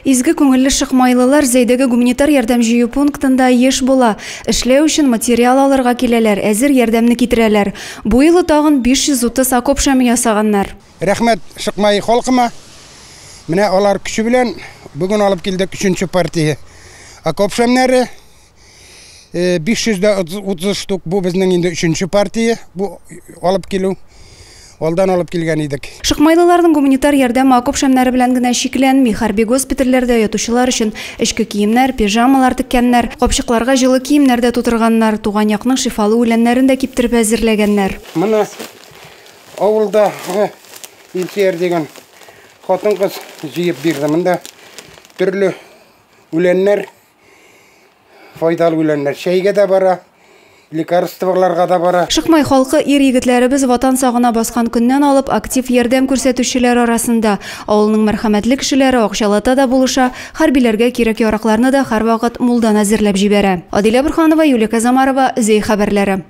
Изге күңелле шыкмайлылар Зәйдәге гуманитар ярдәм җыю пунктында еш була. Эшләү өчен материал алырга киләләр, әзер ярдәмне китерәләр. Бу юлы тагын 530 окоп шәме ясаганнар. Рәхмәт Шыкмай халкыма. Менә алар көче белән бүген алып килдек өченче партия окоп шәмнәре. 530 штук, бу безнең инде өченче партия, бу алып килү. Алдан алып килгән идек. Шыкмайлыларның гуманитар ярдәме окоп шәмнәре белән генә чикләнми. Хәрби госпитальләрдә ятучылар өчен эчке киемнәр, пижамалар теккәннәр, капчыкларга җылы киемнәр дә тутырганнар, туган якның шифалы үләннәрен дә киптереп әзерләгәннәр. Моны авылда Илсөяр дигән хатын-кыз җыеп бирде. Монда төрле үләннәр, файдалы үләннәр чәйгә дә бара, лекарстволарга да бара. Шыкмай халкы ир-егетләребез Ватан сагына баскан көннән алып актив ярдәм күрсәтүчеләр арасында. Авылның мәрхәмәтле кешеләре акчалата да булыша, хәрбиләргә кирәк-яракларны да һәрвакыт мулдан әзерләп җибәрә. Адилә Борһанова, Юлия Казамарова, Зәй хәбәрләре.